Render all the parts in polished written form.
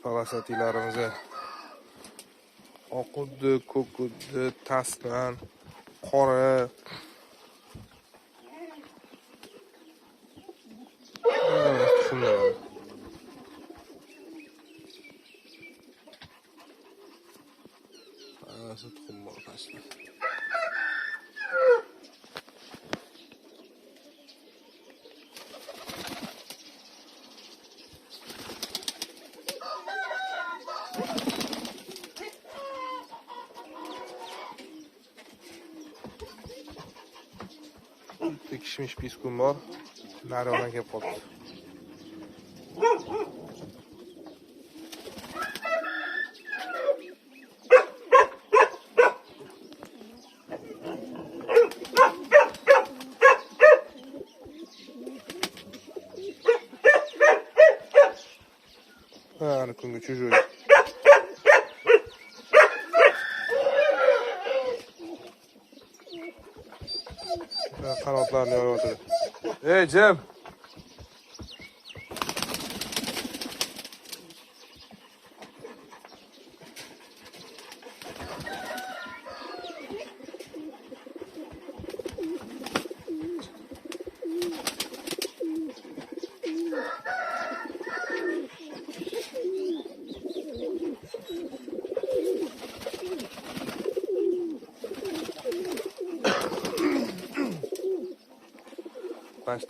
Полосатый larimiz oquddi, ko'kuddi, tasman, qora. Tuxumlar. Hammasi tuxum bor pastda. Bitta kishmish piskun bor. Nariyoqdan kelib qoldi. Ana kunga чужой. Qanotlarini yoyib. Ey Cem.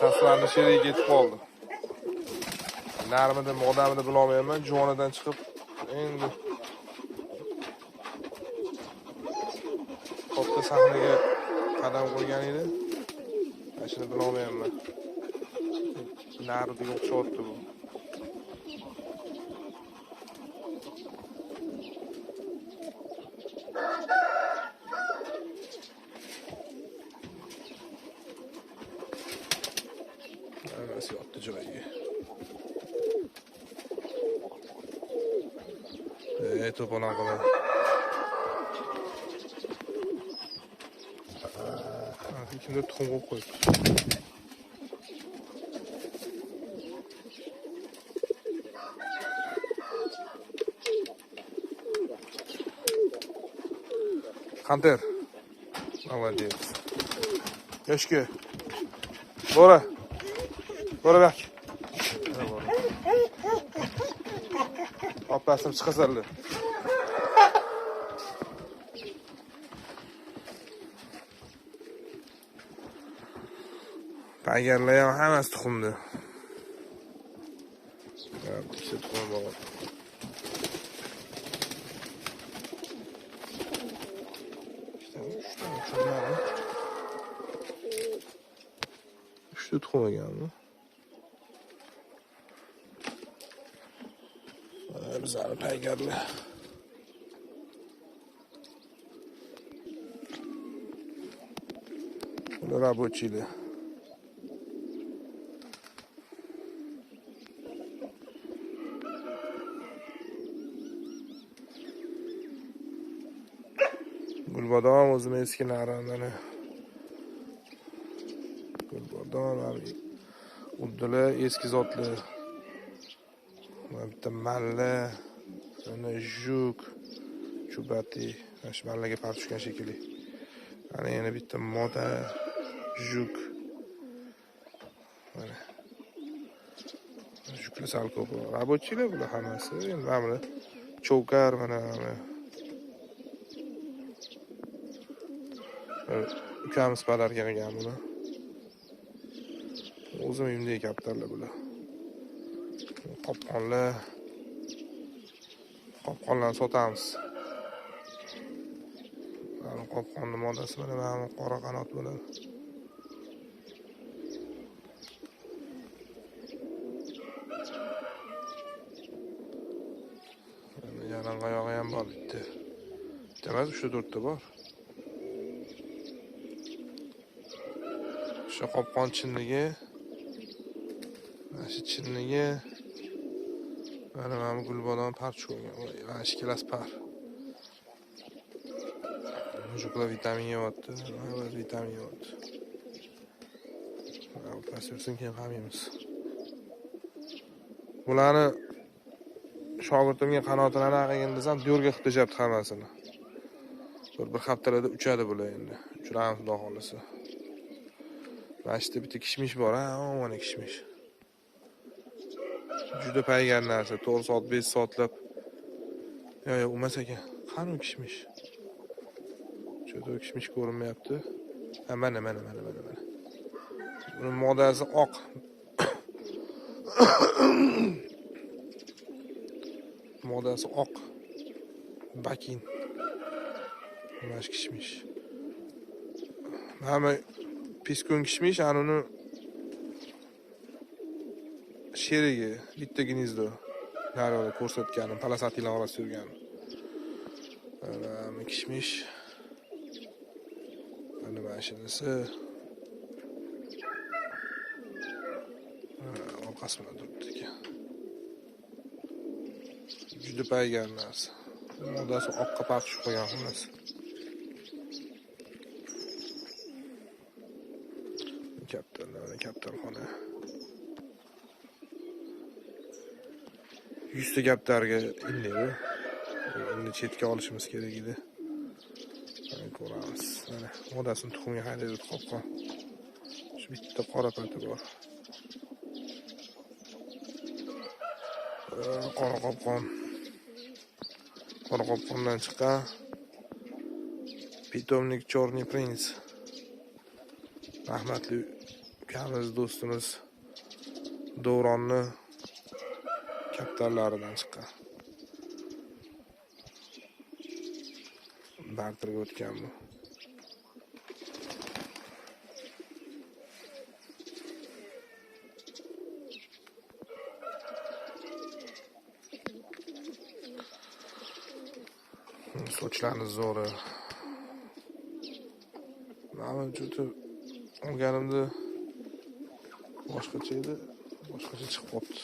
Taslarni sherigi ketib qoldi. Narmidi, modamidi bilolmayman, juvonidan chiqib endi katta sahnaga qadam qo'ygan edi. Mana shuni bilolmayman. Narmidiga o'xshatdi bu. Hammasi yotdi joyiga. To'polon qiladi. Kimdir tuxum qo'yib qo'yibdi. Hunter. Молодец. Yoshga. Bora. Bora bak. Opasini chiqasanlar. Pagarlar ham hammasi tuxumdi. Ikkita tuxum bor. Uchta tuxum ekanmi? Bizani paygarlar. Bular rabochiylar. Gulbodom o'zini eski narim mana. Gulbodom uddilar eski zotli. Mana bitta malla, mana juk, chubati, mana shu mallaga par tushgan shekilli. Mana yana bitta moda, juk. Mana. Juklar sal ko'p. Rabochiylar bular hammasi. Endi mana bular chovkar mana mana. Ukamiz padarga qilgan buni. O'zim uyimdagi kaptarlar bular. Qopqonlar. Qopqonlarni sotamiz. Mana qopqonning modasi mana bu qora qanot bo'ladi. Mana yalang oyog'i ham bor bitta. Bitta emas, 3-4 ta bor. O'sha qopqon chinnigi, mana shu chinnigi, mana bu gulbodon par tushgan, mana shu ikkalasi par. Juklar vitamin yeyapti, mana vitamin yeyapti. Past yursin, keyin qamaymiz. Bularni Shogirdimga qanotini anaqa qilgin desam, dyorga qilib tashlabdi hammasini. Bir haftalarda uchadi bular endi. Uchiramiz xudo xolasa. Mana shu yerda bitta kishmish bor, ha, mana kishmish. Juda paygan narsa, 4 soat, 5 soatlab. Yo'q, emas ekan. Qani u kishmish? Juda kishmish ko'rinmayapti. Ha, mana. Uning modasi oq. Modasi oq. Bakin. Mana shu kishmish. Hamma piskun kishmish, ana uni sherigi bitta gnizdo. Naryoqda ko'rsatganim, palasatiylar orasida yurganim. Mana kishmish. Mana shunisi. Orqasi bilan turibdi ekan. Juda paygan narsa. Modasi oqqa parq tushib qolgan xullas. Kaptarlar, kaptarxona. 100 ta kaptarga endi bu. Endi chetga olishimiz kerak edi. Mana ko'ramiz. Mana modasini tuxumga haydab qopqon. Shu bitta qora pati bor. Qora qopqon. Qora qopqondan chiqqan Pitomnik Chorny Prince. Rahmatli ukamiz, do'stimiz Dovronni kaptarlaridan chiqqan. Barterga o'tgan bu. Sochlari zo'ri. Mana juda olganimda boshqacha edi, boshqacha chiqib qolibdi.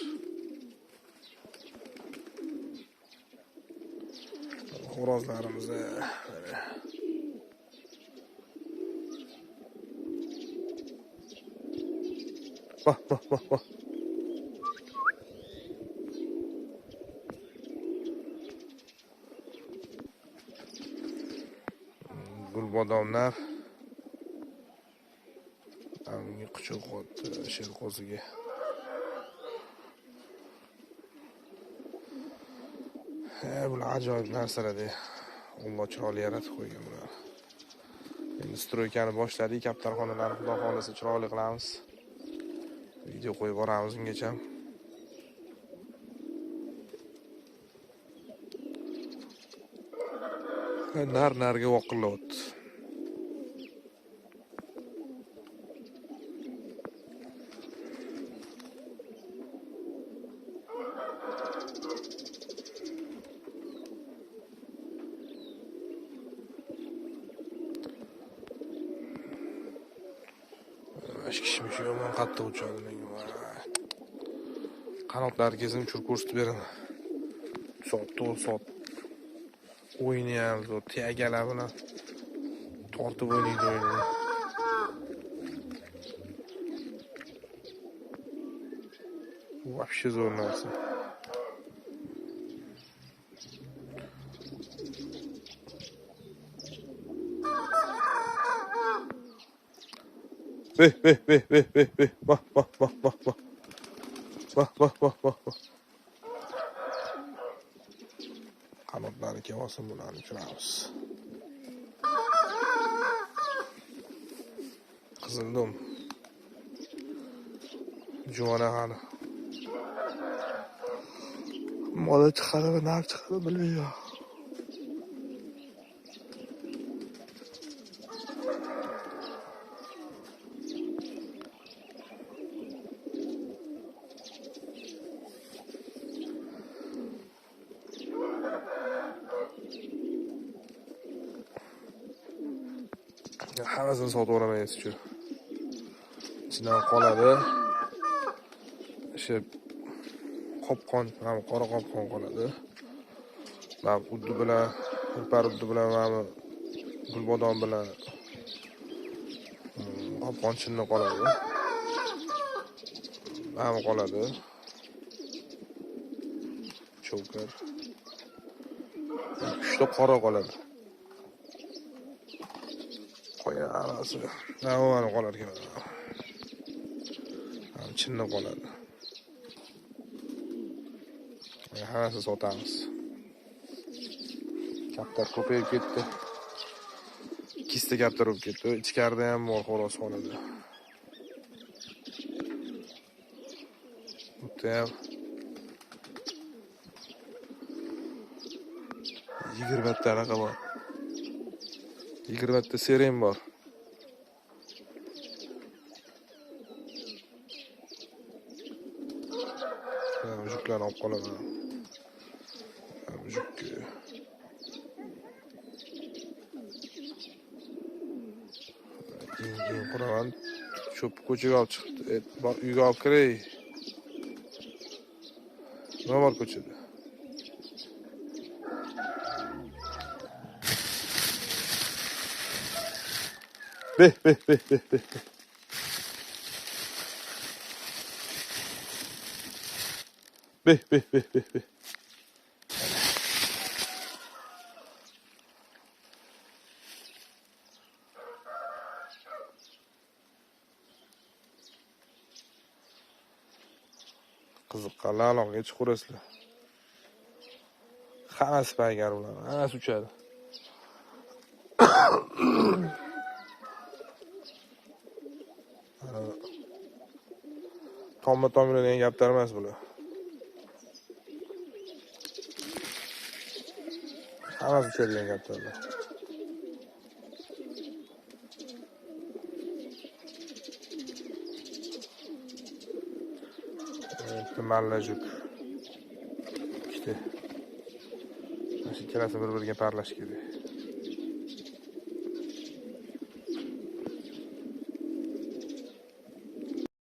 Xo'rozlarimizni Vah vah vah vah. Gulbodomlar unga quchoq qo'ydi sherqo'ziga. Bular ajoyib narsalar. Alloh chiroyli yaratib qo'ygan bular. Endi stroykani boshladik, kaptarxonalarni xudo xolasa chiroyli qilamiz. Video qo'yib boramiz ungacha. Nar-narga voqillayapti. Kishmish yomon qattiq uchadi lekin. Qanotlari kezim uchirib ko'rsatib beraman. Soat 4 soat o'yini ham zo'r, tiyagalar bilan tortib o'ynaydi o'yinni. Вообще zo'r narsa. Beh beh beh beh beh beh. Vah vah vah vah vah. Vah vah vah vah vah. Qanotlari kelsin, bularni uchiramiz. Qizildum. Juvona hali. Mola chiqadimi, nar chiqadimi bilmayman. Hammasini sotib yuboraman shu. Ichidan qoladi. O'sha qopqon, ham qora qopqon qoladi. Mana uddi bilan, par uddi bilan, mana gulbodon bilan qopqon chinni qoladi. Mana qoladi. Choker. 3ta qora qoladi. Qolgan hammasi. Navani qolar ekan. Chinni qoladi. Hammasi sotamiz. Kaptar ko'payib ketdi. 200ta kaptar bo'lib ketdi. Ichkarida ham bor xo'rozxonada. Bu yerda ham 20 ta anaqa bor. 20 ta seren bor. Mujuklarni olib qolaman. Mujuk. Keyin quraman. Cho'p ko'chaga olib chiqibdi. Bor, uyga olib kiray. Nima bor ko'chada? Beh, beh, beh, beh, beh. Beh, beh, beh, beh, beh. Qiziqqanlar aloqaga chiqaverasizlar. Hammasi paygar ular, hammasi uchadi. Tomma-tom yuradigan gaplar emas bular. Hammasi uchadigan gaplar. Mallajuk. Ikkita. Mana shu ikkalasi bir-biriga parlash kerak.